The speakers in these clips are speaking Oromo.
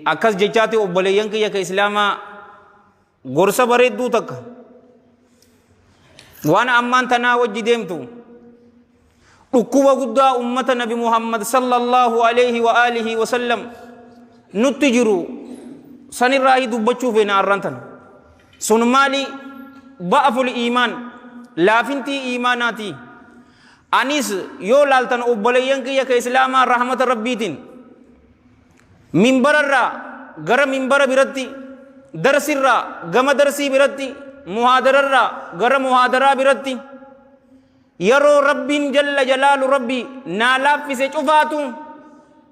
Akkas jechaati obboleeyyan kiyya ka islaamaa gorsa bareedduu takka waan ammaan tanaa wajji deemtu dhukkuba guddaa ummata nabi Muhammad sallallahu alaihi wa alihi wa sallam nutti jiru sanirraahi dubbachuu feena arran tana. Sun maali? Ba'aful iimaan, laafintii iimaanaati. Anis yoo laaltan obboleeyyan kiyya ka islaamaa rahmata rabbiitiin minbararraa gara minbara biratti, darsirraa gama darsii biratti, muhaadararraa gara muhaadaraa biratti yeroo rabbiin jalla jalaalu rabbi naa laaffise cufaatu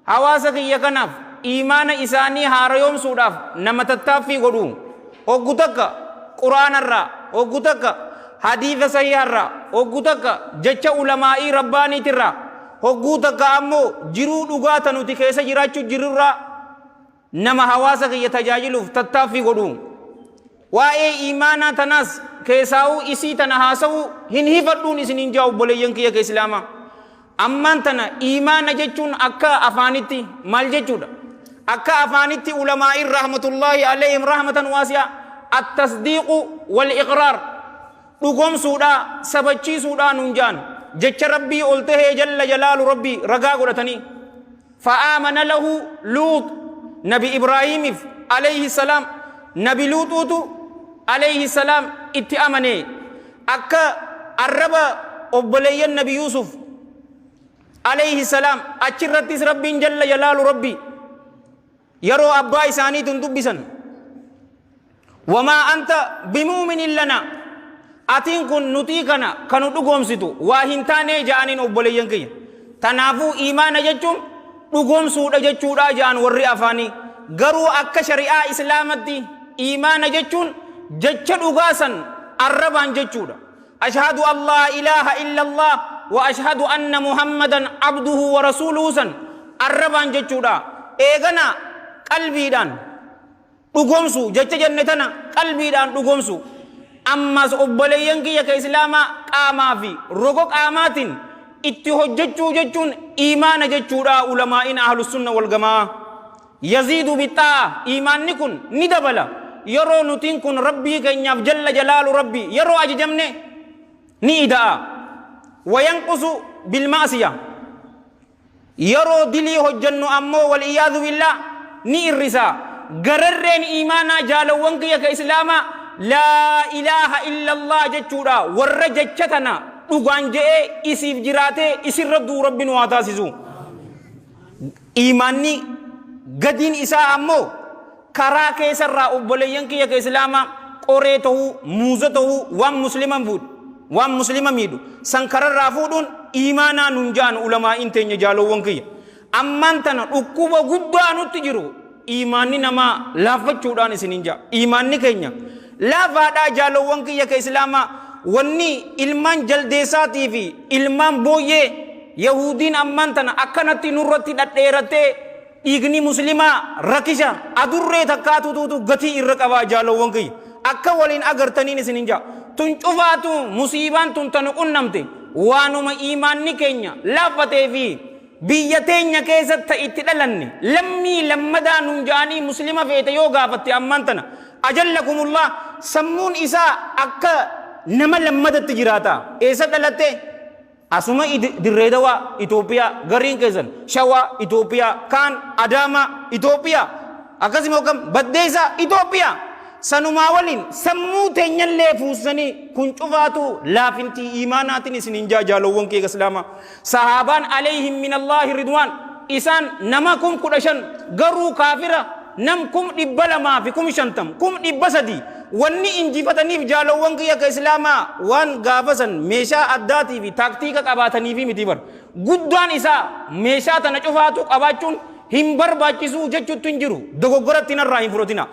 hawaasa kiyya kanaaf iimaana isaanii haarayoomsuudhaaf nama tattaaffii godhu. Hoggu takka qur'aanarraa, hoggu takka hadiisa sahiiharraa, hoggu takka jecha ulamaa'ii rabbaaniitirraa, hogguu takka ammoo jiruu dhugaa ta nuti keessa jiraachuu jirrurraa nama hawaasa kiyya tajaajiluuf tattaaffii godhu. Waa'ee iimaanaa tanaas keessaa'uu isii tana haasa'uu hin hifadhuun isiniin jaa obboleeyyan kiyya ka islaamaa. Ammaan tana iimaana jechuun akka afaanitti maal jechuudha? Akka afaanitti ulamaa'iin rahmatullaahi alayhim rahmatan waasi'a at-tasdiiqu wal iqraar dhugomsuudha sabachiisuudha nuun ja'an jecha rabbii ol tahee jalla jalaalu rabbii ragaa godhatanii. Fa'aamana lahu Luux nabi Ibraahiimiif alayhi salaam nabi Luuxuutu alayhi salaam itti amane. Akka arraba obboleeyyan nabi Yuusuf alayhi salaam achirrattis rabbiin jalla jalaalu rabbi yeroo abbaa isaaniitiin dubbisan wamaa anta bimuuminin lana atiin kun nutii kana kanu dhugoomsitu waa hin taanee ja'aniin obboleeyyan kiyya tanaafuu iimaana jechuun dhugoomsuudha jechuudha ja'an warri afaanii garuu akka shari'aa islaamatti iimaana jechuun jecha dhugaa san arrabaan jechuudha ashhadu an laa ilaaha illallah wa ashhadu anna muhammadan abduhu wa rasuuluhu san arrabaan jechuudha eegana qalbiidhaan dhugoomsu jecha jenne tana qalbiidhaan dhugoomsu ammas obboleeyyan kiyya ka islaamaa qaamaa fi rogo qaamaatiin itti hojjechuu jechuun iimaana jechuudha ulamaa'iin ahlus sunna wal gamaa yaziidu bixaa'a iimaanni kun ni dabala yeroo nutiin kun rabbii keenyaaf jalla jalaalu rabbii yeroo ajajamne ni ida'a wayanqusu bilmaasiya Yeroo dilii hojjannu ammoo wal'iyaadhu billaah ni irrisa. Gararreen iimaanaa jaalawwan kiyya ka islaamaa laa ilaaha illallah jechuudha. Warra jecha tana dhugaan je'ee isiif jiraatee isirra du'u Rabbi nu haa taasisu. Iimaanni gadiin isaa ammoo karaa keessarraa obboleeyyan kiyya ka islaamaa qoree ta'uu, muuza ta'uu, waan muslima fuudhu, waan muslima miidhu, san kararraa fuudhuun iimaanaa nun ja'an ulamaa'iin teenya jaalowwan kiyya. Ammaan tana dhukkuba guddaa nutti jiru iimaanni namaa laaffachuudhaan isiniin ja'a. Iimaanni keenya laafaadhaa jaalowwan kiyya ka islaamaa wanni ilmaan jaldeessaatii fi ilmaan booyyee Yahuudiin ammaan tana akkanatti nurratti dhadheerattee Dhiigni muslimaa rakisha adurree takkaatutuutu gatii irra qabaa jaalowwan kiyya. Akka waliin agartaniin isinin ja'a. Tun cufaatu musiibaan tun tanu qunnamte waanuma iimaanni keenya laaffatee fi biyya teenya keessatti ta itti dhalanne lammii lammadaa nun ja'anii muslima feete yoo gaafatte ammaan tana ajallakumullah sammuun isaa akka nama lammadatti jiraata. Eessa dhalatte? Asuma Dirree Dawaa Itoophiyaa gariin keessan Shawaa Itoophiyaa kaan Adaamaa Itoophiyaa akkasuma kam Baddeessaa Itoophiyaa sanumaa waliin sammuu teenyallee fuusanii kun cufaatu laafintii iimaanaatiin isiniin jaa jaalowwan kee islaamaa sahaabaan alayhim minallaahi ridwaan isaan nama 15,000 garuu kaafira nam 200,000 fi 50,000 300,000 wanni injifataniif jaalowwan kiyya ka islaamaa waan gaafa san meeshaa addaatii fi taaktiika qabaataniifi miti bar guddaan isaa meeshaa tana cufaatu qabaachuun hin barbaachisuu jechuutti hin jiru dogoggoratti narraa hin fudhatina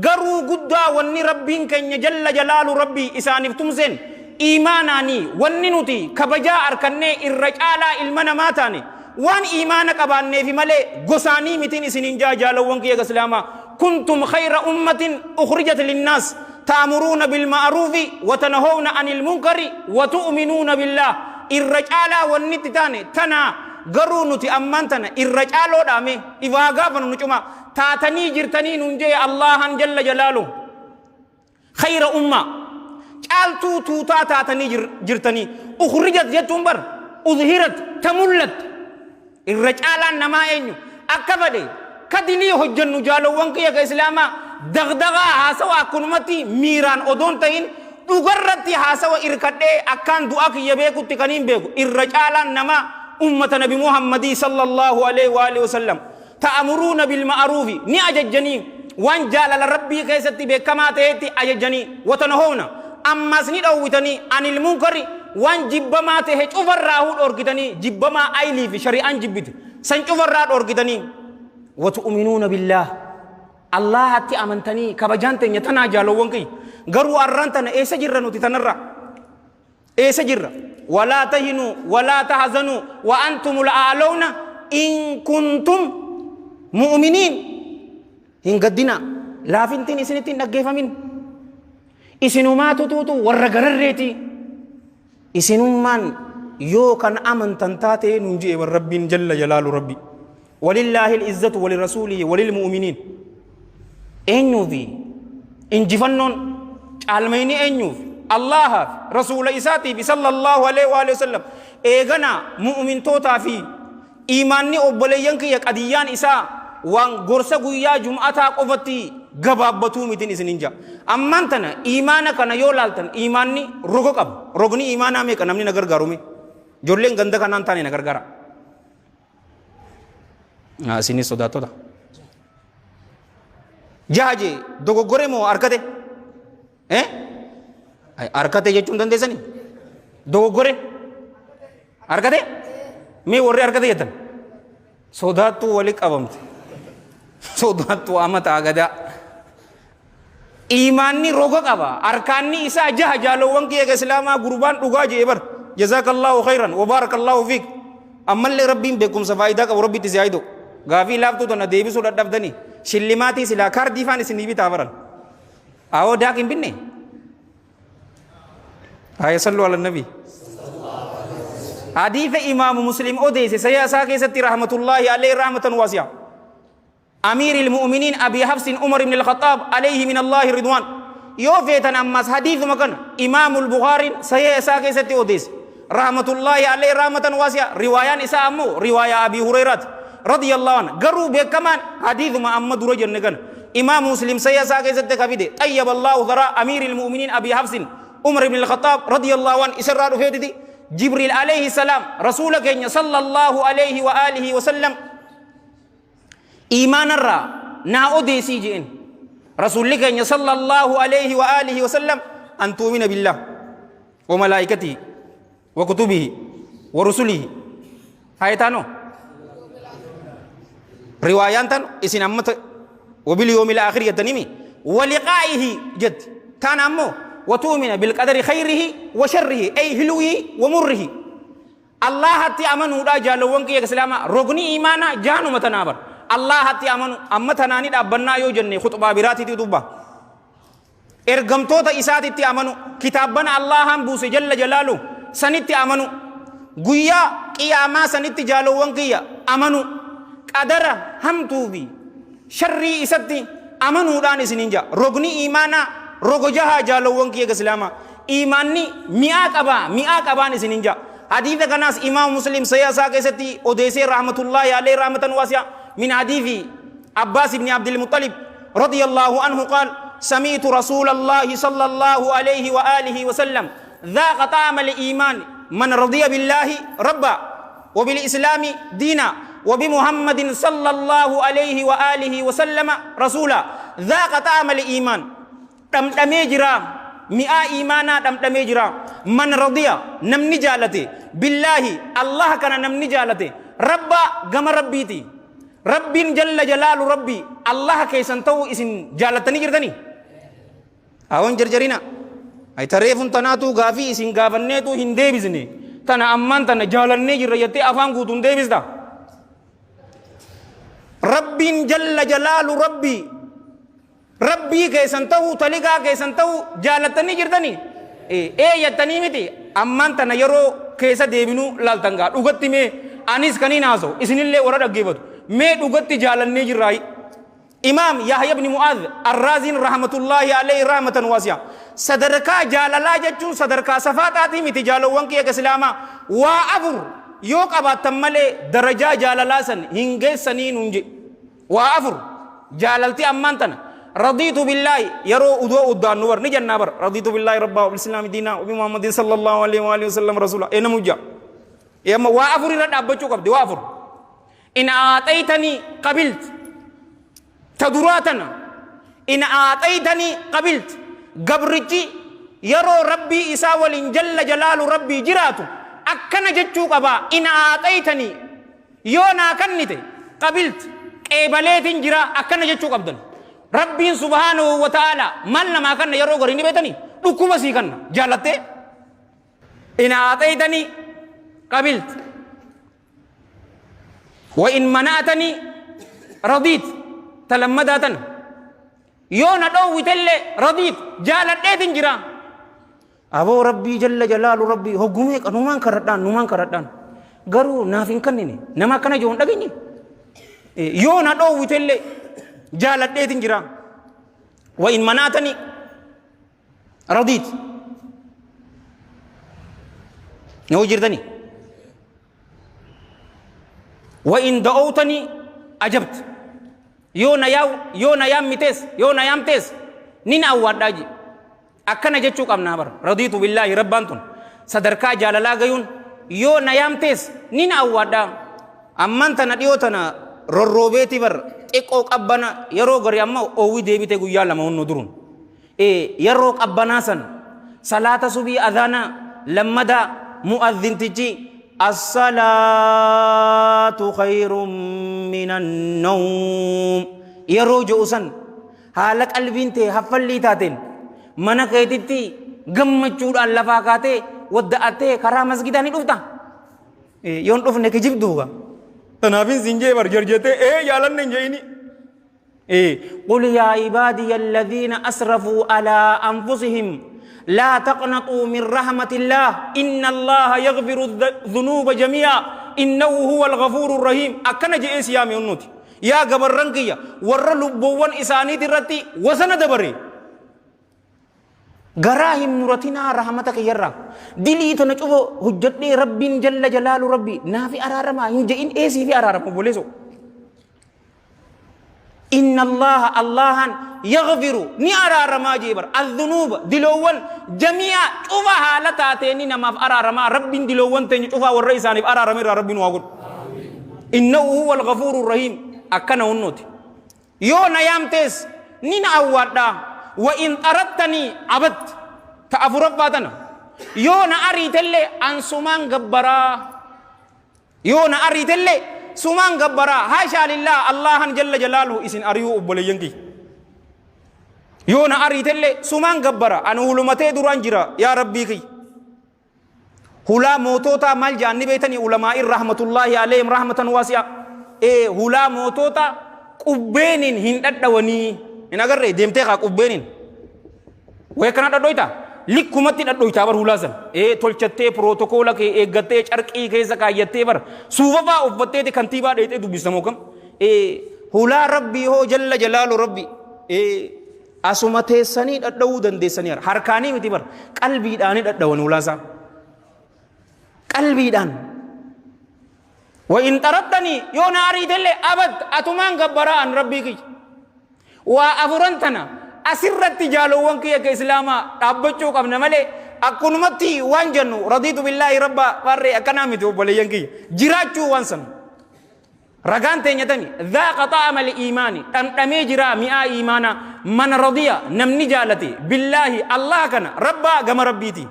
garuu guddaa wanni rabbiin keenya jalla jalaalu rabbii isaaniif tumseen iimaanaanii wanni nuti kabajaa arkannee irra caalaa ilma namaa taane waan iimaana qabaanneefi malee gosaanii mitiin isiniin jaa jaalowwan kiyya islaamaa kuntum khayra ummatin ukhrijat linnaas ta'muruuna bilma'ruufi wa tanahawna anil munkari wa tu'minuuna billaah irra caalaa wanni itti taane tanaa garuu nuti ammaan tana irra caaloodhaame ifaa gaafanu nu cumaa. taatanii jirtanii nuun jee Allahan jalla jalaalu. Khayra ummaa caaltuu tuutaa taatanii jirtanii. Ukhrijat jechuun bar uzhirat ta mul'atte. Irra caalaan namaa eenyu? Akka fedhe ka dilii hojjannu jaalowwan kiyya ka islaamaa dagdagaa haasawa akkanumatti miiraan odoon ta'in dhugarratti haasawa irkadhee akkaan du'a kiyya beekutti kaniin beeku irra caalaan namaa ummata nabi Muhammadii sallallahu alaihi wa alihi wasallam. Ta'amuruuna bil ma'aruufi ni ajajjanii waan jaalala Rabbii keessatti beekamaa ta'etti ajajjanii, watanahowna ammaas ni dhoowwitanii, anil munkari waan jibbamaa ta'e cufarraahuu dhoorkitanii, jibbamaa aylii fi shari'aan jibbite san cufarraa dhoorkitanii, watu'minuuna billaah Allaahatti amantanii. Kabajaan teenya tanaa jaalowwan kiyya. Garuu arraan tana eessa jirra nuti tanarraa? Eessa jirra? Walaa tahinuu walaa tahzanuu wa antumul a'lawna in kuntum mu'miniin. Hin gaddinaa. Laafintiin isinitti hin dhaggeeffamin. Isinumaa tutuutu warra gararreeti. Isinummaan yoo kan amantan taate nuun je'e war Rabbiin jalla jalaalu Rabbi. Walillaahi izzatu walirasuulihi walil mu'miniin. Eenyuufi injifannoon caalmayni eenyuuf? Allaahaaf, rasuula isaatiif sallallahu alaihi wa sallam, eegana mu'mintootaa fi. Iimaanni obboleeyyan kiyya qadiyyaan isaa waan gorsa guyyaa jum'ataa qofatti gabaabbatuu mitin isinin ja'a. Ammaan tana iimaana kana yoo laaltan iimaanni roga qaba. Rogni iimaanaa meeqa? Namni na gargaaru mee? Ijoolleen ganda kanaan taane na gargaara. Isinis sodaattota. Jaha jee dogoggore moo arkate? Eh? Arkate jechuun dandeessanii? Dogoggore? Arkate? Mee warri arkate jettan? Sodaattuu wali qabamte. Sodaattuu amata agadaa. Iimaanni roga qaba. Arkaanni isaa jaha jaalowwan kiyya islaamaa. Gurbaan dhugaa jee bar. Jazaakallahu khayran wa barakallahu fiik. Ammallee Rabbiin beekumsa faayidaa qabu Rabbitti si haayidu. Gaafii laaftuu tana deebisuu dadhabdanii. Shillimaatii silaa kaardii faan isinii bitaa baran. Awoo daak hin binne. Haya sallu ala nabi. Hadiisa imaamu Muslim odeesse sahiha isaa keessatti rahmatullahi alayhi rahmatan wasi'a. أمير المؤمنين أبي حفص عمر بن الخطاب عليه من الله الرضوان. Yoo feetan ammas hadiisuma kana إمام البخاري صحيح isaa keessatti odeesse رحمة الله عليه رحمة واسعة. Riwaayaan isaa ammoo riwaayaa أبي هريرة رضي الله عنه. Garuu beekamaan hadiisuma amma dura jenne kana إمام مسلم صحيح isaa keessatti ka fide. طيب الله ثرى أمير المؤمنين أبي حفص عمر بن الخطاب رضي الله عنه isarraa dhufeetiti جبريل عليه السلام rasuula keenya صلى الله عليه وآله وسلم iimaanarraa naa odeessii je'en. Rasuulli keenya صلى الله عليه وآله وسلم أن تؤمن بالله وملائكته وكتبه ورسله. Haytaano riwaayaan tan isin amma وباليوم الآخر jettanii ولقائه jett taan ammoo وتؤمن بالقدر خيره وشره أي حلوه ومره. Allahatti amanuudha jaalowwan kiyya islaamaa. Rogni iimaanaa jaanuma tanaa bar. Allahatti amanu amma tanaani dhaabbannaa yoo jenne khuxbaa biraatiitu dubba. Ergamtoota isaatitti amanu, kitaabban Allahan buuse jalla jalaalu sanitti amanu, guyyaa qiyaamaa sanitti jaalowwan kiyya amanu, qadara hamtuu fi sharrii isatti amanuudhaan isinin jaa. Rogni iimaanaa rogo jahaa jaalowwan kiyya islaamaa. Iimaanni mi'aa qabaa, mi'aa qabaan isinin jaa. Hadiisa kanaas imaam Muslim sahiha isaa keessatti odeessee رحمة الله عليه رحمة واسعة من حديث عباس بن عبد المطلب رضي الله عنه قال: سمعت رسول الله صلى الله عليه وآله وسلم: ذاق طعم الإيمان من رضي بالله ربا وبالإسلام دينا وبمحمد صلى الله عليه وآله وسلم رسولا. ذاق طعم الإيمان dhamdhamee jira, mi'aa iimaanaa dhamdhamee jira. من رضي namni jaalate, بالله Allah kana namni jaalate, ربا gama rabbiiti. Rabbiin جل جلاله rabbi Allah keessan ta'uu isin jaalattanii jirtanii? Awon jarjarina ay tareefun tanaatu gaafii isin gaafanneetu hin deebisne. Tana ammaan tana jaalannee jirra jettee afaan guutuun deebista. Rabbiin جل جلاله rabbi rabbii keessan ta'uu, taligaa keessan ta'uu jaalattanii jirtanii? Ee jettanii miti. Ammaan tana yeroo keessa deebinuu laaltan gaa dhugatti mee anis kaniin haasa'u isinillee warra dhaggeeffatu mee dhugatti jaalannee jirraayi? Imaam Yahya ibn Mu'aadh Arraaziin rahmatullaahi alayhi rahmatan waasi'a. Sadarkaa jaalalaa jechuun sadarkaa safaaxaatii miti, jaalowwan kiyya islaamaa. Waa afur yoo qabaattan malee darajaa jaalalaa san hin geessanii nuun jedhe. Waa afur jaalalti ammaan tana radiitu billaahi yeroo udoo uddaannu bar ni jennaa bar, radiitu billaahi rabbaa wa islaami diinaa wa bi Muhammadin sallallahu alaihi wa alihi wasallam rasuula ee namu jaa. Amma waa afur irra dhaabbachuu qabdi, waa afur. In aaxaytanii qabilt, ta duraa tana. In aaxaytanii qabilt, gabrichi yeroo Rabbii isaa waliin jalla jalaalu Rabbii jiraatu akkana jechuu qabaa: in aaxaytanii, yoo naa kannite, qabilt, qeebaleetin jira, akkana jechuu qabdan. Rabbiin subhaanahu wa ta'ala maal namaa kanna? Yeroo garii ni beetanii dhukkuba sii kanna jaalattee. In aaxaytanii qabilt wa in mana'atanii radiit, ta lammadaa tana. Yoo na dhoowwitellee radiit, jaaladheetin jira. Aboo, Rabbii jalla jalaalu Rabbii hoggumee numaan kadhadhaan, numaan kadhadhaan, garuu naaf hin kennine. Nama akkana jiru hin dhageenye. Yoo na dhoowwitellee jaaladheetin jira. Wa in mana'atanii radiit na hojirtanii wa in da'owtanii ajabt, yoo na yaa yoo na yaammitees, yoo na yaamtees nin awwaadhaa ji. Akkana jechuu qabnaa bara. Radiitu billaahi rabbaan tun sadarkaa jaalalaa gayuun yoo na yaamtees nin awwaadhaa. Amman tana dhiyoo tana rorroobeeti bar xiqqoo qabbana, yeroo gari amma oowwi deebite guyyaa 2 hunnu durun. Yeroo qabbanaa san salaata subii adhaana lammadaa mu'adhintichi "Assalaatu khayrun minan nawm" yeroo je'u san, haala qalbiin tee haffallii taateen mana keetitti gammachuudhaan lafaa kaatee wadda'attee karaa masgidaa ni dhufta. Yoon dhufne kijibduuga. Tanaafin siin jee bar jarjetee jaalanne hin je'ini. قل يا عبادي الذين أسرفوا على أنفسهم لا تقنطوا من رحمة الله إن الله يغفر الذنوب جميعا إنه هو الغفور الرحيم. أكن جئ سيامي النوتي يا قبرنكيا ور لبوان إساني ترتي وسن دبري garaa hin muratinaa rahmata kiyyarraa. Dilii tana cufa hojjadhee Rabbiin jalla jalaalu Rabbi naafi araaramaa hin je'in. Eesii fi araarama, obboleessoo? Inna Allaha, Allahan, yaghfiru, ni araaramaa jee bar, adhunuuba, diloowwan, jamii'a, cufa haala taateeni namaaf araaramaa. Rabbiin diloowwan teenya cufaa warra isaaniif araarame irraa Rabbiin waa godhu. Innahu huwa al-ghafuuru rahiim. Akkana hunnooti. Yoo na yaamtees ni na awwaadha. Wa in xarattanii abadt, ta afuraffaa tana. Yoo na ariitellee an sumaan gabbaraa. Yoo na ariitellee sumaan gabbaraa. Haashaa lillah, Allahan jalla jalaaluhu isin ari'uu, obboleeyyan kiyya. Yoo na ariitellee sumaan gabbara. Ani hulumatee duraan jira yaa Rabbii kiyya. Hulaa mootootaa maal jedhan ni beektanii ulamaa'in rahmatullaahi alayhim rahmatan waasi'a? Hulaa mootoota qubbeeniin hin dhadhawanii. Hin agarree deemtee kaa qubbeeniin. Way akkana dhadhoyta? Likkumatti dhadhoytaa bar hulaa san. Tolchattee pirootokola kee eeggattee carqii keessa kaayyattee bar suufafaa uffatteeti kantiibaa dheexee dubbista moo kam? Hulaa Rabbii hoo jalla jalaalu Rabbi. Asuma teessanii dhadhawuu dandeessanii harkaanii miti bar, qalbiidhaanii dhadhawan hulaasaa. Qalbiidhaan. Wa in xarattanii, yoo na ariitellee, abad, atumaan gabbaraa an Rabbii kiyya. Waa afuran tana asirratti, jaalowwan kiyya ka islaamaa, dhaabbachuu qabna malee akkunumatti waan jennu radiitu billaahi rabbaa farree akkanaa miti, obboleeyyan kiyya. Jiraachuu waan san. Ragaan teenya tami? Dhaaqa xa'ama liimaani, dhamdhamee jira mi'aa iimaanaa, man radiya, namni jaalate, billaahi, Allah kana, rabbaa, gama Rabbiiti.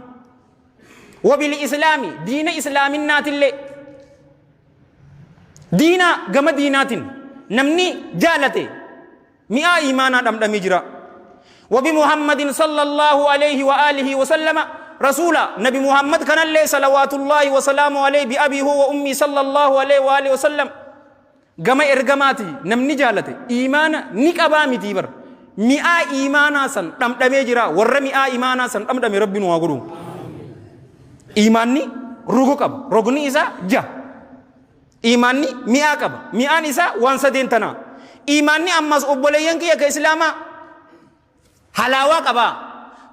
Wabil islaami, diina islaaminnaatillee, diina gama diinaatiin namni jaalate mi'aa iimaanaa dhamdhamee jira. Wabi Muhammadin sallallahu alayhi wa alihi wa sallama rasuula, Nabi Muhammad kanallee salawaatullaahi wa salaamu alayhi bi abii huwa ummii sallallahu alayhi wa alihi wa sallam gama ergamaati namni jaalate iimaana ni qabaa mitii bar, mi'aa iimaanaa san dhamdhamee jira. Warra mi'aa iimaanaa san dhamdhame Rabbi nu haa godhu. Iimaanni rogo qaba, rogni isaa jaha. Iimaanni mi'aa qaba. Mi'aan isaa waan sadeen tanaa. Iimaanni ammas obboleeyyan kiyya ka Islaamaa halaawaa qaba.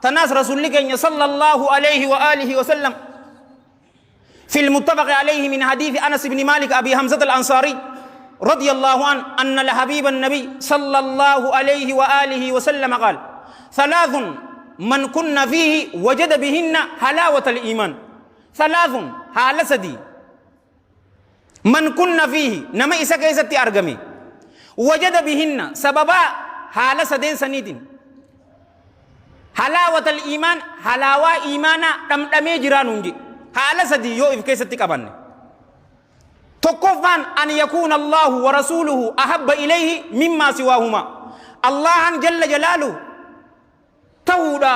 Tanaas Rasuulli keenya sallallahu alayhi wa alihi wa sallam في المتفق عليه من حديث أنس بن مالك أبي حمزة الأنصاري رضي الله عنه أن الحبيب النبي صلى الله عليه وآله وسلم قال ثلاث من كن فيه وجد بهن حلاوة الإيمان ثلاث حال سدي Man kunna fiihi nama isa keessatti argame wajada bihinna sababaa haala sadeen saniitiin halaawatal iimaan halaawaa iimaanaa dhamdhamee jiraa nuun jedhe haala sadii yoo if keessatti qabanne tokkoffaan an yakuuna Allaahu wa rasuuluhu ahabba ilayhi mimmaa siwaahumaa Allaahan jalla jalaaluhu tahuudha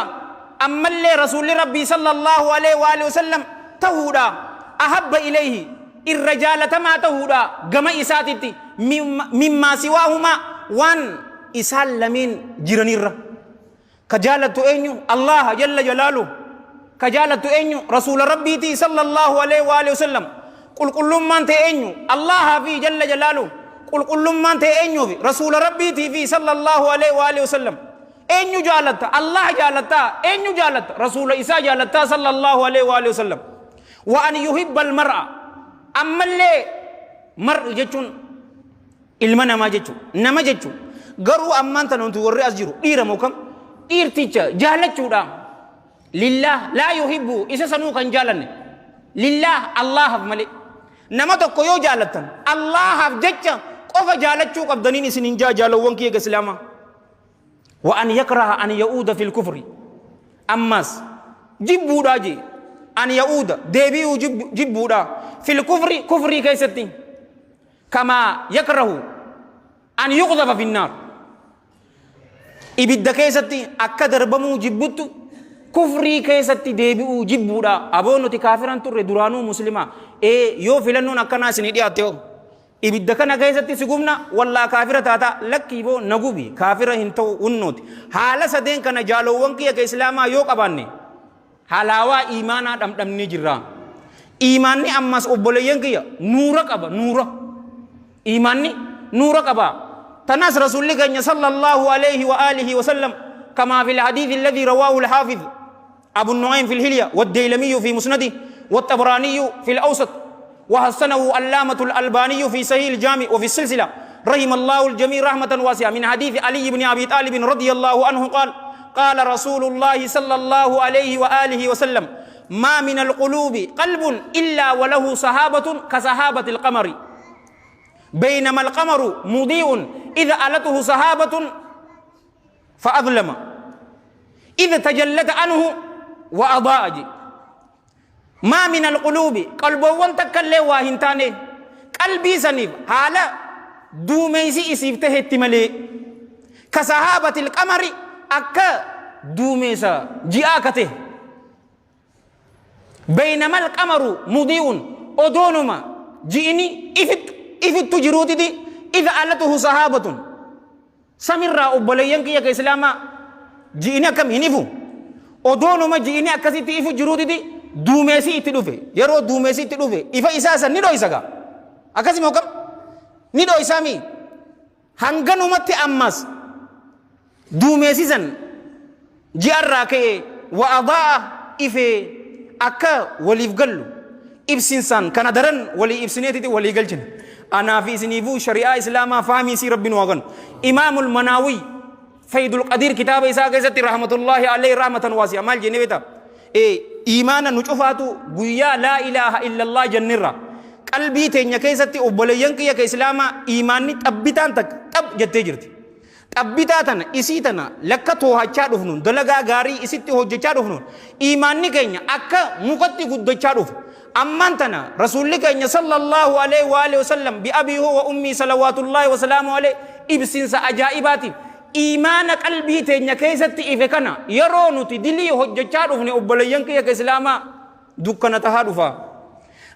ammallee rasuulli rabbii sallallahu alaihi wa alihi wasallam tahuudha ahabba ilayhi irra jaalatamaa tahuudha gama isaatitti mimmaa siwaahumaa waan isaan lameen jiranirra ka jaalattu eenyu allaha jalla jalaaluhu ka jaalattu eenyu rasuula rabbiitii sallallahu alaihi wa alihi wasallam qulqullummaan ta'e eenyu allaha fi jalla jalaaluhu qulqullummaan ta'e eenyuufi rasuula rabbiitii fi sallallahu alaihi wa alihi wasallam Eenyu jaalatta? Allaah jaalattaa? Eenyu jaalatta? Rasuula isaa jaalattaa sallallahu alaihi wa alihi wasallam. Wa an yuhibba al-mar'a. Ammallee mar'i jechuun ilma namaa jechuudha. Nama jechuudha. Garuu ammaan tana nuti warri as jiru dhiira moo kam? Dhiirticha jaalachuudha. Lillaah laa yuhibbu isa sanuu kan jaalanne. Lillaah Allaahaf malee. Nama tokko yoo jaalattan Allaahaf jecha qofa jaalachuu qabdaniin isin hin jaa jaalawwan kiyya islaamaa. Wa an yakraha an ya'uuda fil kufri. Ammas jibbuudhaa jee an ya'uuda deebi'uu jibbuudhaa fil kufri kufrii keessatti kamaa yakrahu an yuqdafa finnaar. Ibidda keessatti akka darbamuu jibbuttu kufrii keessatti deebi'uu jibbuudha. Aboo nuti kaafiran turre duraanuu muslimaa. Ee yoo filannoon akkanaa isinii dhiyaatte hoo? Ibidda kana keessatti si gubna wallaa kaafira taata lakkii boo na gubi kaafira hin ta'u hunnooti. Haala sadeen kana jaaloowwan kiyya ka islaamaa yoo qabaanne halaawaa iimaanaa dhamdhamnee jirra. Iimaanni ammas obboleeyyan kiyya nuura qaba nuura. Iimaanni nuura qaba. Tanaas rasuulli keenya sallallahu alayhi wa alihi wa sallam kamaa fil hadiisi alladhii rawaahu al-haafiz أبو النعيم في الهلية والديلمي في مسنده والطبراني في الأوسط وحسنه علامة الألباني في صحيح الجامع وفي السلسلة رحم الله الجميع رحمة واسعة من حديث علي بن أبي طالب رضي الله عنه قال قال رسول الله صلى الله عليه وآله وسلم ما من القلوب قلب إلا وله صحابة كصحابة القمر بينما القمر مضيء إذا ألته صحابة فأظلم إذ تجلت عنه وأضاء جي ما من القلوب قلبوان تكالي واهنتاني قلبي سنيف حالا دوميسي إسيف تهت ملي كصحابة القمر أكا دوميسا جياكته Baynamal qamaru mudii'un odoonuma ji'ini ifittu ifittu jiruutiti idha alatuhu sahaabatun samirraa obboleeyyan kiyya ka islaamaa ji'ini akkam hin ifu odoonuma ji'ini akkasitti ifu jiruutiti duumeessi itti dhufe yeroo duumeessi itti dhufe ifa isaa san ni dhoysa gaa akkasuma akkam ni dhoysaa mii Hanganumatti ammas duumeessi san ji'arraa ka'ee wa adaa'a ifee akka waliif gallu ibsinsaan kana daran walii ibsineetiti walii galchina. Anaa fi isiniifuu shari'aa islaamaa fahamii isii rabbi nu haa kennu. Imaamul Manaawiy Faydul Qadiir kitaaba isaa keessatti rahmatullaahi alayhi rahmatan waasi'a maal jennee beektaa? Ee iimaana nu cufaatu guyyaa laa ilaaha illallah jennirra qalbii teenya keessatti obboleeyyan kiyya ka islaamaa iimaanni xabbitaan takka xab jettee jirti. Xabbitaa tana isii tana lakka toohachaa dhufnuun dalagaa gaarii isitti hojjechaa dhufnuun iimaanni keenya akka mukatti guddachaa dhufa. Ammaan tana rasuulli keenya sallallahu alaihi wa alihi wasallam bi abii huwa ummii salawaatullaahi wa salaamu alaihi ibsinsa ajaa'ibaatiif Iimaana qalbii teenya keessatti ife kana yeroo nuti dilii hojjachaa dhufne obboleeyyan kiyya ka islaamaa dukkana tahaa dhufa.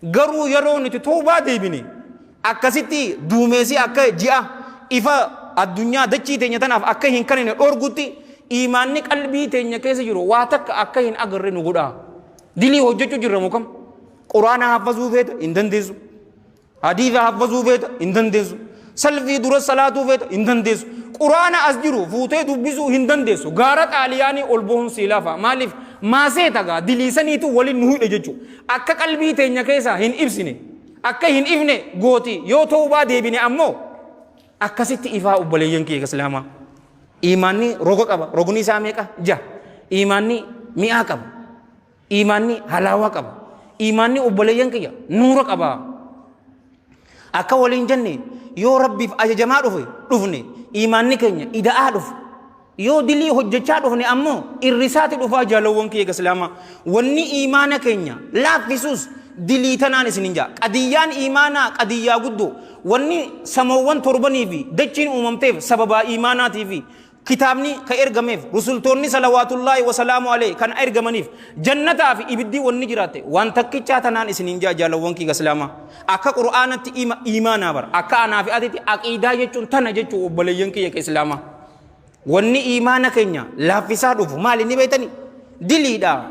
Garuu yeroo nuti tawbaa deebine akkasitti duumeessi akka ji'a ifa addunyaa dachii teenya tanaaf akka hin kanine dhorgutti iimaanni qalbii teenya keessa jiru waa takka akka hin agarre nu godha. Dilii hojjachuu jirra moo kam? Quraana haffazuu feeta hin dandeessu. Hadiisa haffazuu feeta hin dandeessu. Salfii dura salaatuu feeta hin dandeessu. Quraana as jiru fuutee dubbisuu hin dandeessu. Gaara Xaaliyaanii ol bahuun sii laafa. Maaliif? Maaseeta gaa diliisaniitu waliin nu hidhe jechuudha. Akka qalbii teenya keessaa hin ibsine, akka hin ifne gooti. Yoo tawbaa deebine ammoo akkasitti ifaa obboleeyyan kiyya Islaamaa. Iimaanni roga qaba. Rogni isaa meeqa? Jaha. Iimaanni mi'aa qaba. Iimaanni halaawaa qaba. Iimaanni obboleeyyan kiyya nuura qaba. Akka waliin jenne yoo Rabbiif ajajamaa dhufe dhufne iimaanni keenya ida'aa dhufe. Yoo dilii hojjechaa dhufne ammoo irrisaati dhufaa jaalawwan kiyya Islaamaa. Wanni iimaana keenya laaffisuus dilii tanaan isin hin jaa. Qadiyyaan iimaanaa qadiyyaa guddoo. Wanni samoowwan torbanii fi dachiin uumamteef sababaa iimaanaatii fi Kitaabni ka ergameef, rusultoonni salawaatullaahi wasalaamu aleyhi kan ergamaniif, jannataa fi ibiddi wanni jiraatte waan takkichaa tanaan isiniin ja'a jaalawwan kiyya islaamaa. Akka Qur'aanatti ima iimaanaa bara. Akka anaa fi atitti aqiidaa jechuun tana jechuu obboleeyyan kiyya ka islaamaa. Wanni iimaana keenya laaffisaa dhufu maali ni beektanii? Diliidha.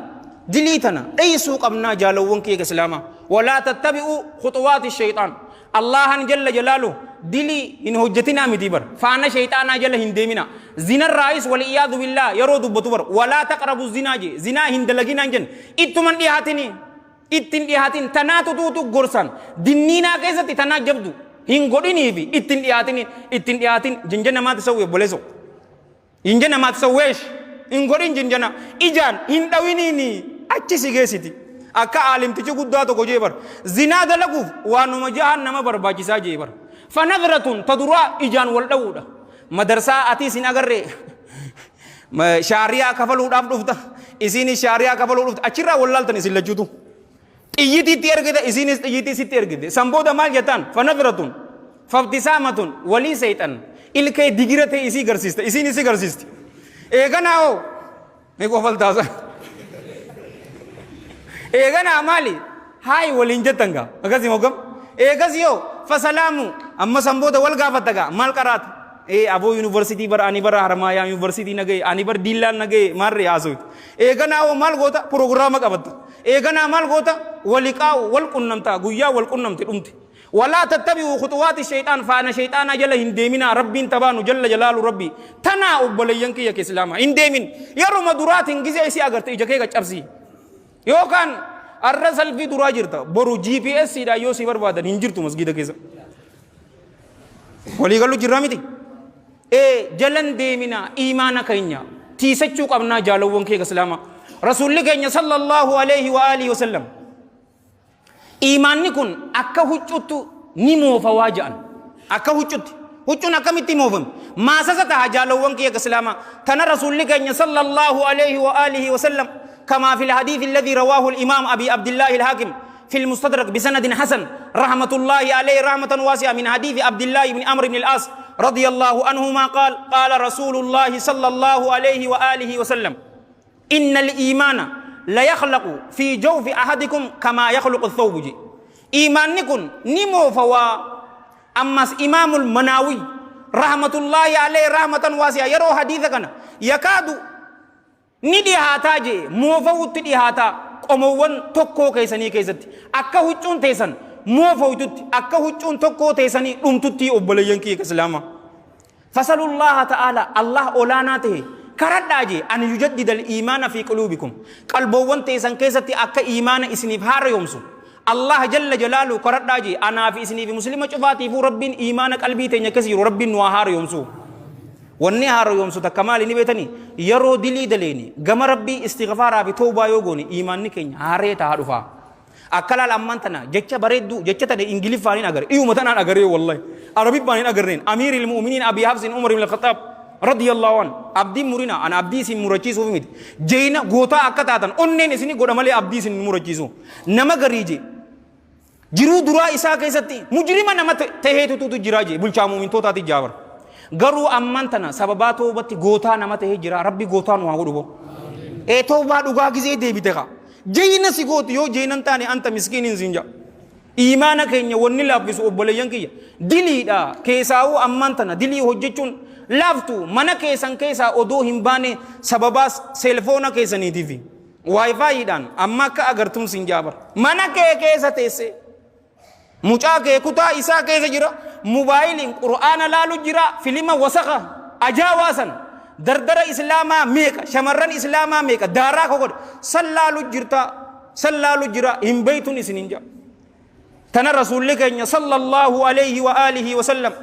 Dilii tana dheeysuu qabnaa jaalawwan kiyya ka islaamaa. Walaa tattabi'uu khuxuwaati shayxaan. Allaahan jalla jalaaluhu dilii hin hojjatinaa mitii bar. Faana sheyxaanaa jala hin deeminaa. Zinarraayis wal-iyaadu billaah yeroo dubbatu bar walaa taqrabu zinaa jee zinaa hin dalaginaa hin jenne. Ittuma hin dhihaatinii. Itti hin dhihaatin tanaatu tuutu gorsan. Dinniinaa keessatti tanaa jabdu hin godhinii fi itti hin dhihaatinii. Itti hin dhihaatin jinja namaatti sawwi obboleessoo. Jinjana maatsaweesh hin godhin jinjana ijaan hin dhawiniini achi si geessiti. Akka aalimtichi guddaa tokko jee bar. Zinaa dalaguuf waanuma jahan nama barbaachisaa jee bar. Fanadratun ta duraa ijaan wal dhawuudha. Madarsaa atiis hin agarree shaariyaa kafaluudhaaf dhufta. Isiinis shaariyaa kafaluu dhufta. Achirraa wal laaltan isin lachuutu. Xiyyitii itti ergite isiinis xiyyitii sitti ergite. San booda maal jettaan? Fanadratun fabtisaamatun walii seexan ilkee digira ta'e isii garsiista isiin isii garsiisti. Eeganaa hoo ni kofaltaasa. Eeganaa maali? Haay waliin jettan gaa akkasii mogam. Eegas yoo fasalaamu amma san booda wal gaafatta gaa maal qaraata? Ee aboo yuunivarsiitii bara ani bara Haramaayaa yuunivarsiitii na ga'e ani bara Diillaan na ga'e maarree haasawti. Eeganaa hoo maal goota? Piroogiraama qabatta. Eeganaa maal goota? Waliqaa'u wal qunnamta guyyaa wal qunnamte dhumte. Walaa tattabi'uu khuxuwaati shayxaan faana shayxaanaa jala hin deeminaa Rabbiin tabaanu jalla jalaalu Rabbii tanaa obboleeyyan kiyya islaamaa hin deemin yeruma duraatiin gizee isii agarte ija kee qaccabsii yookaan arra salfii duraa jirta boru GPS dhaan yoo si barbaadan hin jirtu masgiida keessa. Walii galu jirra miti. Ee jalan deemina iimaana keenya tiisachuu qabnaa jaalawwan kee islaamaa. Rasuulli keenya sallallahu alaihi wa alihi wasallam iimaanni kun akka huccuttu ni moofawaa jedhan. Akka huccutti. Huccuun akkamitti moofame? Maasasa taha jaalawwan kiyya islaamaa. Tana rasuulli keenya sallallahu alaihi wa alihi wasallam كما في الحديث الذي رواه الإمام أبي عبد الله الحاكم في المستدرك بسند حسن رحمة الله عليه رحمة واسعة من حديث عبد الله بن عمرو بن العاص رضي الله عنهما قال قال رسول الله صلى الله عليه وآله وسلم إن الإيمان ليخلق في جوف أحدكم كما يخلق الثوب جي إيمان كن نمو فوا أمس إمام المناوي رحمة الله عليه رحمة واسعة يرو حديث كان يكاد Ni dhihaataa je'e, moofawutti dhihaataa, qomoowwan tokkoo keessanii keessatti, akka huccuun teessan moofawtutti, akka huccuun tokkoo teessanii dhumtuttii obboleeyyan kiyya islaamaa. Fasalullaaha ta'aalaa, Allah olaanaa tahe karadhaa je'e, an yujaddidal iimaana fi quluubikum, qalboowwan teessan keessatti akka iimaana isiniif haarayoomsu, Allah jalla jalaaluhu karadhaa je'e, anaa fi isinii fi muslima cufaatiifuu Rabbiin iimaana qalbii teenya keessa jiru Rabbiin nu haa haarayoomsu. Wanni haarayoomsu takka maali ni beetanii? Yeroo dilii daleene gama Rabbii istighfaaraa fi tawbaa yoo goone iimaanni keenya haaree tahaa dhufaa. Akka laal ammaan tana jecha bareedduu jecha tana Ingiliffaan hin agarre. Dhiyuma tanaan agarree wallahi. Arabiffaan hin agarreen. Amiiril mu'miniin Abii Hafsin Umar ibn Khattaab radiyallahu an. Abdiin murina ana abdii isin murachiisuuf miti. Jeeyna gootaa akka taatan onneen isin godha malee abdii isin murachiisu. Nama garii jee. Jiruu duraa isaa keessatti mujrima nama taheetutu jira jee bulchaa mu'mintootaati jaabar. Garuu ammaan tana sababaa toobatti gootaa nama tahee jira rabbi gootaa nu haa godhu boo. Ee toobaa dhugaa gizee deebite kaa. Jeyna si gooti yoo jeynan taane anta miskiiniin siin jaa. Iimaana keenya wanni laaffisu obboleeyyan kiyya diliidha keesaawuu ammaan tana dilii hojjechuun laaftu mana keessan keessaa odoo hin baane sababaa seelfoona keessaniitiifi. Wi-Fi dhaan amma akka agartuun siin jaa bar. Mana kee keessa teessee. Mucaa kee kutaa isaa keessa jira, mobaayiliin Qur'aana laalu jira, filima wasakha ajaawaa san dardara Islaamaa meeqa, shamarran Islaamaa meeqa daaraa ka godhe san laalu jirta, san laalu jira, hin beeytun isinin ja'a. Tana Rasuulli keenya sallallahu alayhi wa alihi wa sallam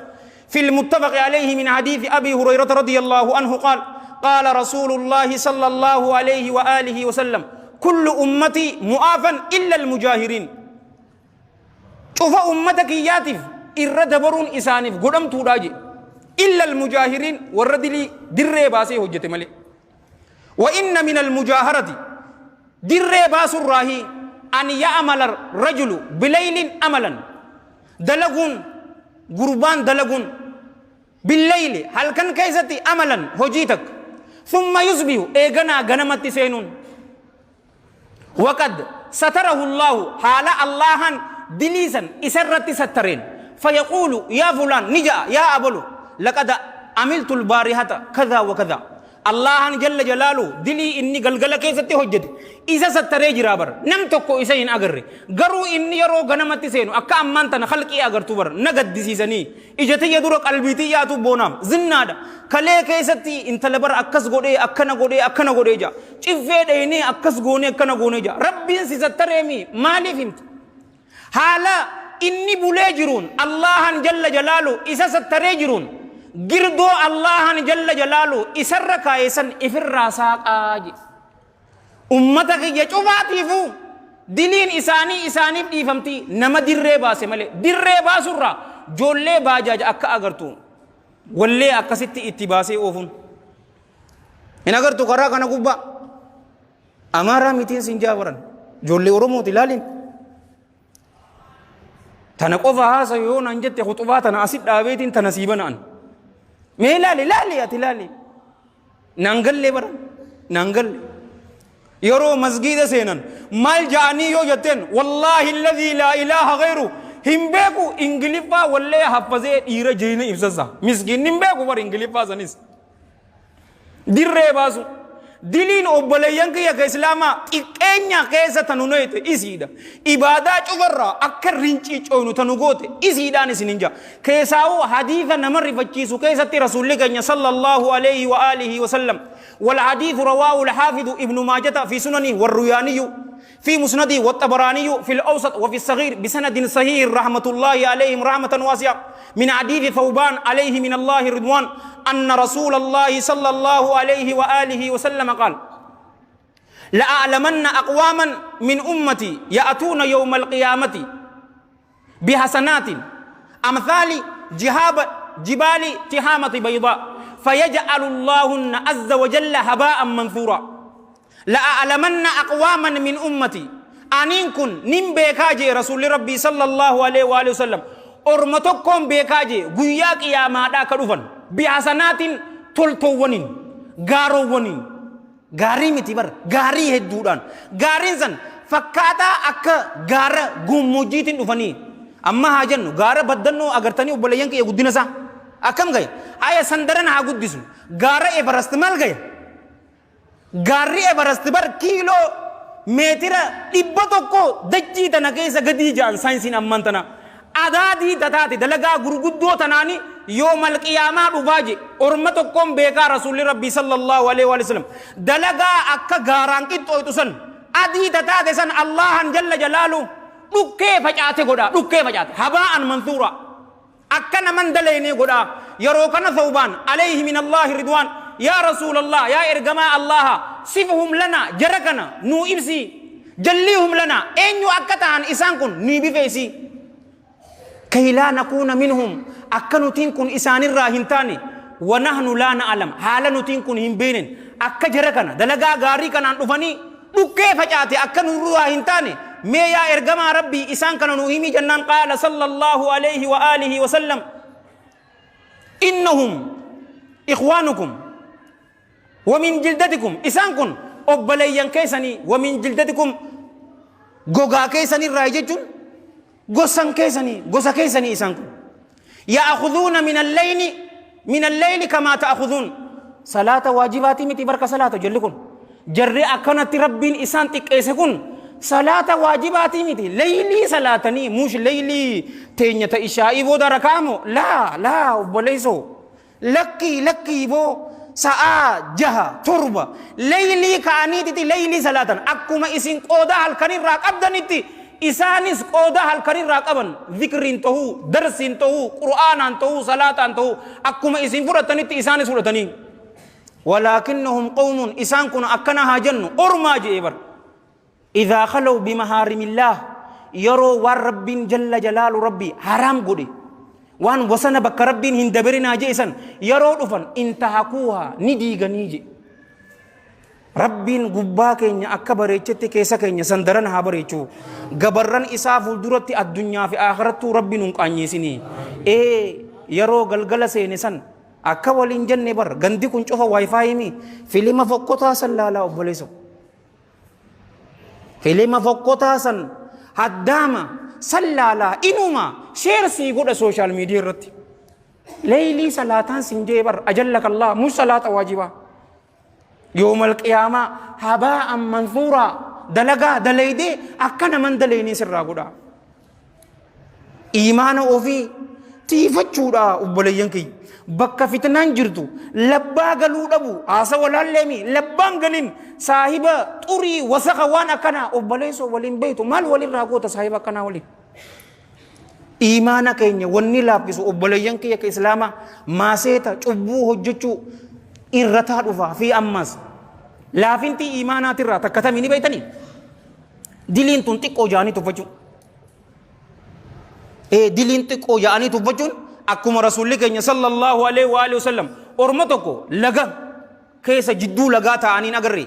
في المتفق عليه من حديث أبي هريرة رضي الله عنه قال قال رسول الله صلى الله عليه وآله وسلم كل أمتي معافا إلا المجاهرين. Cufa ummata kiyyaatiif irra dabaruun isaaniif godhamtuudha je. Illa almujaahiriin, warra dilii dirree baasee hojjete malee. Wa inna min almujaaharati, dirree baasurraahi, an ya'amala rajulu bilaylin amalan, dalaguun gurbaan dalaguun billayli, halkan keessatti, amalan, hojii takka, thumma yusbihu, eeganaa ganamatti seenuun, waqad satarahu Allaahu, haala Allaahan dilii san isa irratti sattareen, fayaquulu yaa fulaan, ni ja'a yaa abalu, laqad amiltu albaarihata kadhaa wa kadhaa. Allaahan jalla jalaalu dilii inni galgala keessatti hojjete isa sattaree jiraa bar, nam tokko isa hin agarre. Garuu inni yeroo ganamatti seenu akka ammaan tana khalqii agartu bar, na gaddisiisanii ija tiyya dura qalbii tiyyaatu boonaam zinnaadha kalee keessatti intala bar akkas godhee akkana godhee akkana godhee jaa, ciffee dheeynee akkas goonee akkana goonee jaa. Rabbiin si sattareemi, maaliif himta? Haala inni bulee jiruun Allaahan jalla jalaalu isa sattaree jiruun girdoo Allaahan jalla jalaalu isarra kaa'e san ifirraa saaqaa jedhe. Ummata kiyya cufaatiifuu diliin isaanii isaaniif dhiifamti nama dirree baase malee. Dirree baasurraa joollee baajaaja akka agartu wallee akkasitti itti baasee oofuun. Hin agartu karaa kana gubbaa. Amaaraa mitiin sin jaabaran. Ijoollee Oromooti ilaaliin. Tana qofa haasa yoo naan jette khuxubaa tana asit dhaabeetiin tana sii bana'an. Mee ilaali, ilaali, ati ilaali. Naan gallee baran, naan galle. Yeroo masgiida seenan maal ja'anii yoo jetteen, wallaahi alladhii laa ilaaha ghayru, hin beeku. Ingiliffaa wallee haffazee dhiira jeeyna ibsasa. Miskiinni hin beeku bar Ingiliffaa sanis. Dirree baasu. Diliin obboleeyyan kiyya ka Islaamaa xiqqeenya keessa tanu noyte isiidha. Ibaadaa cufarraa akka rinciicooynu tanu goote isiidhaan isinin ja'a. Keessaawuu hadiisa nama rifachiisu keessatti Rasuulli keenya sallallahu alayhi wa alihi wa sallam, wal hadiisu rawaahu al-haafidu ibnu maajata fi sunani warruyaaniyyu في مسنده والطبراني في الأوسط وفي الصغير بسند صحيح رحمة الله عليهم رحمة واسعة، من حديث ثوبان عليه من الله رضوان، أن رسول الله صلى الله عليه وآله وسلم قال: لأعلمن أقواما من أمتي يأتون يوم القيامة بحسنات أمثال جهاب جبال تهامة بيضاء، فيجعل الله عز وجل هباء منثورا. لأعلمن أقواما من أمتي، أنين كن نم بيكاجي رسول ربي صلى الله عليه وآله وسلم orma tokkoon beekaa jee, guyyaa qiyaamaadhaa ka dhufan, bihasanaatiin, toltoowwaniin, gaaroowwaniin, gaarii miti bar, gaarii hedduudhaan, gaariin san fakkaataa akka gaara gammoojjiitiin dhufanii. Amma haa jennu gaara Baddannoo agartanii, obboleeyyan kiyya, guddina isaa akkam gahe? Haya, sandaran haa guddisnu, gaara Everest maal gahe? Gaarri Everest bar kiiloo meetira 100 dachii tana keessa gadii ja'an saayinsiin ammaan tana. Adaadii tataate dalagaa gurguddoo tanaani yoomal qiyaamaa dhufaa je. Orma tokkoon beekaa Rasuulli Rabbii sallallahu alaihi wa sallam, dalagaa akka gaaraan qixxooytu san, adii tataate san, Allahan jalla jalaalu dhukkee facaate godhaa, dhukkee facaate, habaa'an mansuuraa, akka naman dalaynee godhaa. Yeroo kana Thawbaan alayhi min Allaahi ridwaan, yaa Rasuulallah, yaa ergamaa Allaaha, sifhum lana, jara kana nuu ibsii, jalliihum lana, eenyu akka ta'an isaan kun nii bifeessii, kay laa nakuuna minhum, akka nutiin kun isaanirraa hin taane, wa nahnu laa na'alam, haala nutiin kun hin beenen, akka jara kana dalagaa gaarii kanaan dhufanii dhukkee facaate akka nurraa hin taane, mee yaa ergamaa Rabbii isaan kana nuu himii jennaan, qaala sallallahu alayhi wa alihi wa sallam: innahum ikhwaanukum wa min jildatikum, isaan kun obboleeyyan keessanii, wa min jildatikum, gogaa keessanirraa jechuun gosan keessanii, gosa keessanii. Isaan kun ya'khudhuuna min alleyli kamaa ta'khudhuun salaata waajibaatii miti barka salaata. Jalli kun, jarri akkanatti Rabbiin isaan xiqqeesse kun, Salaata waajibaatii miti. Leeylii salaatanii mush leeylii teenya ta ishaa'ii booda rakaamu laa laa obboleessoo. Lakkii lakkii boo sa'aa 6 7 leeylii ka'aniititi leeylii salaatan akkuma isin qooda halkanirraa qabdanitti isaanis qooda halkanirraa qaban zikriin tahuu darsiin tahuu qur'aanaan tahuu salaataan tahuu akkuma isin fudhatanitti isaanis fudhatanii. Walaakinnahum qawmun isaan kun akkana haa jennu ormaa je'ee bar. Idhaa khalaw bimahaarimillah yeroo waan Rabbiin jalla jalaalu Rabbi haraam godhe waan wasana bakka Rabbiin hin daberinaa je'e san yeroo dhufan intahakuuhaa ni diiganii je'e. Rabbiin gubbaa keenya akka bareechetti keessa keenya san daran haa bareechu. Gabarran isaa fuulduratti addunyaa fi akhirattuu Rabbi nun qaanyeesini. Ee yeroo galgala seene san akka waliin jenne bar gandi kun cufa wifi mi filima fokkotaa san laalaa obboleessa. Filima fokkotaa san haddaama san laalaa inuma sheer sii godha sooshaal miidiyaa irratti. Leeylii salaataan sin jee bar ajallaka Allah mus salaata waajibaa. Yoomal qiyaamaa habaa'an mansuuraa dalagaa dalaydee akka naman dalaynee sirraa godhaa. Iimaana ofii tiifachuudha obboleeyyan kiyya. Bakka fitnaan jirtu labbaa galuu dhabu haasawa laalleemi labbaan galin saahiba xurii wasaka waan akkanaa obboleessoo waliin beektu maal walirraa goota saahiba akkanaa waliin. Iimaana keenya wanni laaffisu obboleeyyan kiyya ka islaamaa maaseeta cubbuu hojjechuu irrataa dhufaa fi ammas laafintii iimaanaatirraa takka tamii ni beektanii. Diliin tun xiqqoo jaanii tuffachuu. Ee diliin xiqqoo jaanii tuffachuun akkuma rasuulli keenya sallallahu alaihi wa alihi wasallam orma tokko laga keessa jidduu lagaa taa'aniin agarre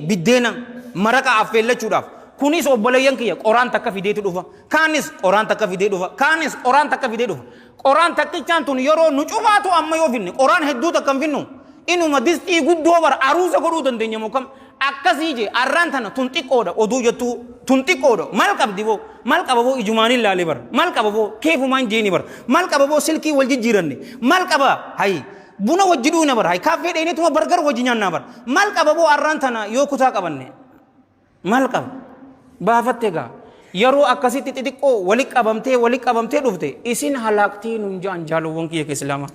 biddeena maraqa affeellachuudhaaf. Kunis obboleeyyan kiyya qoraan takka fideetu dhufa. Kaanis qoraan takka fidee dhufa. Kaanis qoraan takka fidee dhufa. Qoraan takkichaan tun yeroo nu cufaatu amma yoo finne qoraan hedduu takka hin finnu. Inuma distii guddoo bara aruuza godhuu dandeenya moo kam akkasii jee arraan tana tun xiqqoodha oduu jettuu tun xiqqoodha mal qabdi boo mal qaba boo ijumaan hin laale bara mal qaba boo keefumaan jeeni bara mal qaba boo silkii wal jijjiiranne mal qaba hayi buna wajji dhuuna bara hayi kaaffee dheenetuma bargar wajji nyaannaa bara mal qaba boo arraan tana yoo kutaa qabanne Maal qaba? Baafatte egaa. Yeroo akkasitti xixiqqoo wali qabamtee wali qabamtee dhufte isin halaaktii nun ja'an jaalowwan kiyya islaamaa.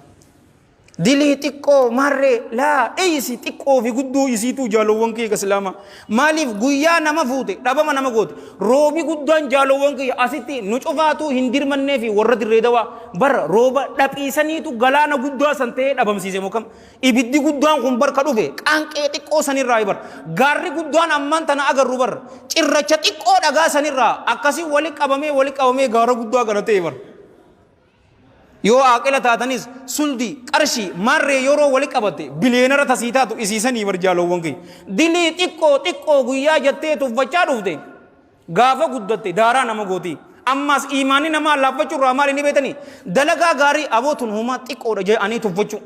Dilii xiqqoo maarree laa dheeysi xiqqoo fi guddoo isiituu jaalowwan kiyya islaamaa. Maaliif guyyaa nama fuute dhabama nama goote roobi guddaan jaalowwan kiyya asitti nu cufaatuu hin dirmannee fi warra dirree dawaa bara rooba dhaphiisaniitu galaana guddaa san ta'ee dhabamsiise moo kam Ibiddi guddaan kun bar ka dhufe qaanqee xiqqoo sanirraa bar. Gaarri guddaan ammaan tana agarru bar cirracha xiqqoo dhagaa sanirraa akkasii wali qabamee wali qabamee gaara guddaa kana ta'e bar. Yoo aaqila taatanis suldii qarshii maarree yeroo wali qabatte biliyeenara tasii taatu isiisanii bar jaalowwan kiyya. Dilii xiqqoo xiqqoo guyyaa jettee tuffachaa dhufte Gaafa guddatte daaraa nama gooti. Ammaas iimaanni namaa laaffachuu irraa maali ni beektanii? Dalagaa gaarii aboo tun homaa xiqqoodha jedhanii tuffachuu.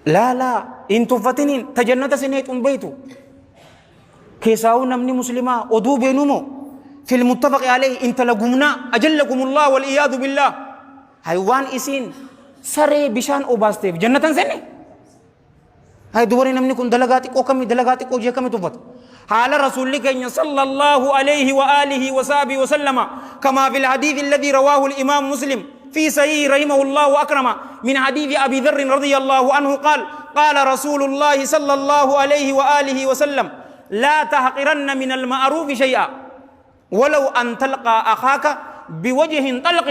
Laa laa hin tuffatiniin ta jannata sin heexu hin beektu. Keessaawuu namni muslimaa oduu beenu moo? Fil muttafaqi alayhi intala gumnaa ajallakumullah wal iyaadu billah. Hay waan isiin saree bishaan obaasteef jannatan seenne? Hay dubari namni kun dalagaa xiqqoo kamii dalagaa xiqqoo jee kamii tuffata. Haala rasuulli keenya sallallahu alayhi wa alihi wa sahbihi wa sallama kamaa fil hadiith alladhi rawaahu al-imaam muslim في صحيح رحمه الله وأكرم من حديث أبي ذر رضي الله عنه قال قال رسول الله صلى الله عليه وآله وسلم لا تحقرن من المعروف شيئا ولو أن تلقى أخاك بوجه طلق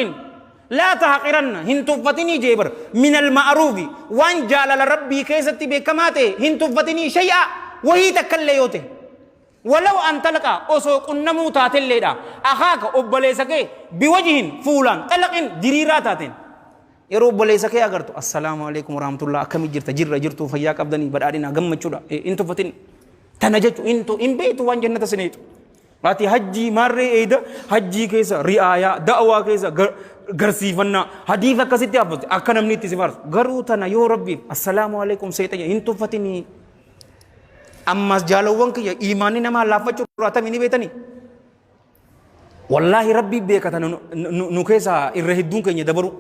لا تحقرن hin tuffatinii jee bar min alma'ruufi waan jaalala rabbii keessatti beekamaa ta'e hin tuffatinii shay'a wahii takkallee yoo ta'e walaw an talqaa osoo qunnamuu taatelleedha akhaaka obboleessa kee biwajhin fuulaan xalaqin diriiraa taateen yeroo obboleessa kee agartu assalaamu alaikum warahmatullah akkami jirta jirra jirtuu fayyaa qabdanii badhaadhinaa gammachuudha hin tuffatin tana jechu hin beektu waan jannata sineetu Ati hajjii maarree eeyda hajjii keessa ri'aayaa da'waa keessa garsiifannaa hadiisa akkasitti haffatte akka namni itti si faarsu garuu tana yoo rabbiif assalaamu alaikum seexanya hin tuffatinii ammas jaalawwan kiyya iimaanni namaa laaffachuu irraa tamii ni beetanii wallaahi rabbii beeka tana nu keessaa irra hedduun keenya dabaru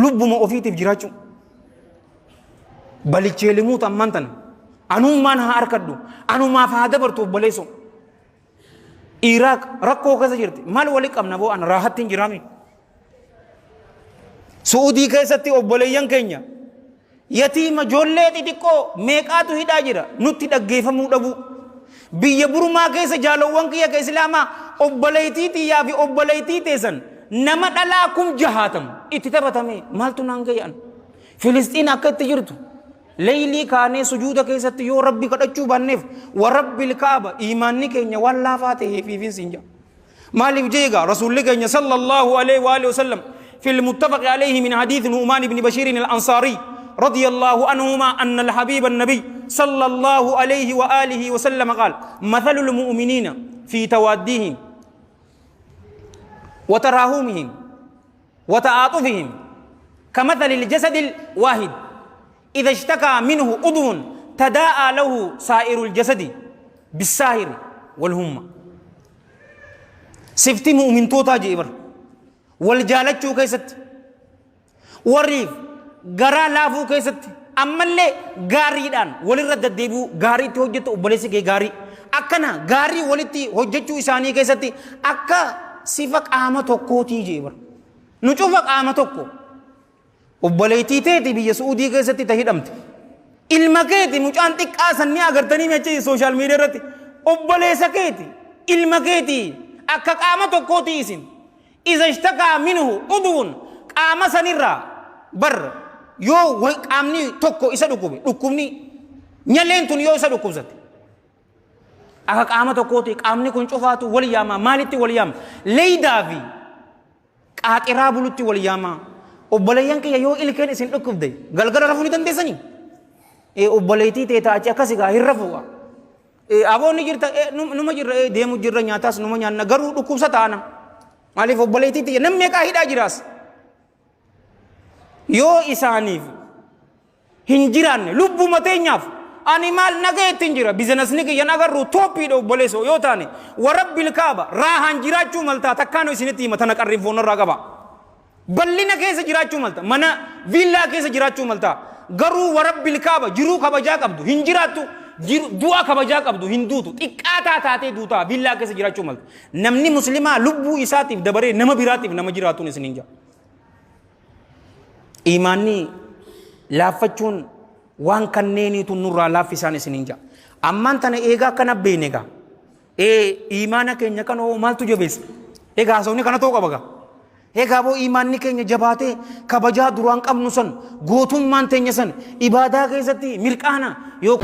lubbuma ofiitiif jiraachuu balicheelimuutu ammaan tana. Anummaan haa arkadhu. Anumaaf haa dabartu obboleessoo. Iraaq rakkoo keessa jirti. Maal wali qabna boo an raahatti hin jiraami. Su'uudii keessatti obboleeyyan keenya yatiima ijoollee xixiqqoo meeqaatu hidhaa jira nutti dhaggeeffamuu dhabuu. Biyya Burmaa keessa jaalowwan kiyya ka Islaamaa obboleettii tiyyaa fi obboleettii teessan nama dhalaa 60,000 itti taphatame maaltu naan ga'e an. Filisxiin akka itti jirtu leeylii kaanee sujuuda keessatti yoo Rabbi kadhachuu baanneef wa Rabbil Kaaba iimaanni keenya waan laafaa ta'eefiifin siin jedha. Maaliif jee egaa Rasuulli keenya sallallahu alaihi wa alihi wasallam fil muttafaqi alayhi min hadiith Nu'maan ibn Bashiir al-Ansaari radiyallahu anhuma anna al-habiib an-nabiy sallallahu alayhi wa alihi wa sallam qaal mathalul mu'miniina fi tawaddihim wa taraahumihim wa ta'aatufihim kamathalil jasadil waahid idha ishtakaa minhu udwun tadaa'aa lahu saa'irul jasadi bisaahiri wal humma. Sifti mu'mintootaa jee bar wal jaalachuu keessatti warriif garaa laafuu keessatti ammallee gaariidhaan walirra deddeebi'uu gaarii itti hojjettu obboleessi kee gaarii akkana gaarii walitti hojjechuu isaanii keessatti akka sifa qaama tokkootii jee bar nu cufa qaama tokko. Obboleettii teeti biyya Su'uudii keessatti ta hidhamte. Ilma keeti mucaan xiqqaa san ni agartanii mi achi sooshaal miidiyaa irratti. Obboleessa keeti ilma keeti akka qaama tokkooti isin. Iza ishtakaa minhu udwun qaama sanirraa bar yoo qaamni tokko isa dhukkube dhukkubni nyaleen tun yoo isa dhukkubsatte. Akka qaama tokkooti qaamni kun cufaatu wal yaamaa maalitti wal yaama? Leeydaa fi Qaaxiraa bulutti wal yaamaa. Obboleeyyan kiyya yoo ilkeen isin dhukkubde galgala rafuu ni dandeessanii? Ee obboleettii tee taachi akkasi gaa hin rafuu gaa. Ee aboo ni jirta ee numa jirra ee deemu jirra nyaataas numa nyaanna garuu dhukkubsa taana. Maaliif obboleettii tiyya nam meeqaa hidhaa jiraas? Yoo isaaniif hin jiraanne lubbuma teenyaaf ani maal nagayetti hin jira bizinasni kiyyan agarru tooppiidha obboleessoo yoo taane warabbil kaaba raahaan jiraachuu maltaa takkaanu isinitti hima tana qarrinfoonnarraa qaba ballina keessa jiraachuu malta mana viillaa keessa jiraachuu maltaa garuu warabbil kaaba jiruu kabajaa qabdu hin jiraattu du'a kabajaa qabdu hin duutu xiqqaataa taatee duutaa viillaa keessa jiraachuu malta namni muslimaa lubbuu isaatiif dabaree nama biraatiif nama jiraatuun isiniin jira. Iimaanni laaffachuun waan kanneeniitu nurraa laaffisaan isiniin ja'a. Ammaan tana eegaa akkana beekne egaa. Ee iimaana keenya kana hoo maaltu jabeessa? Egaa haasawni kana ta'uu qaba gaa. Egaa boo iimaanni keenya jabaatee kabajaa duraan qabnu san gootummaan teenya san ibaadaa keessatti mirqaana yoo.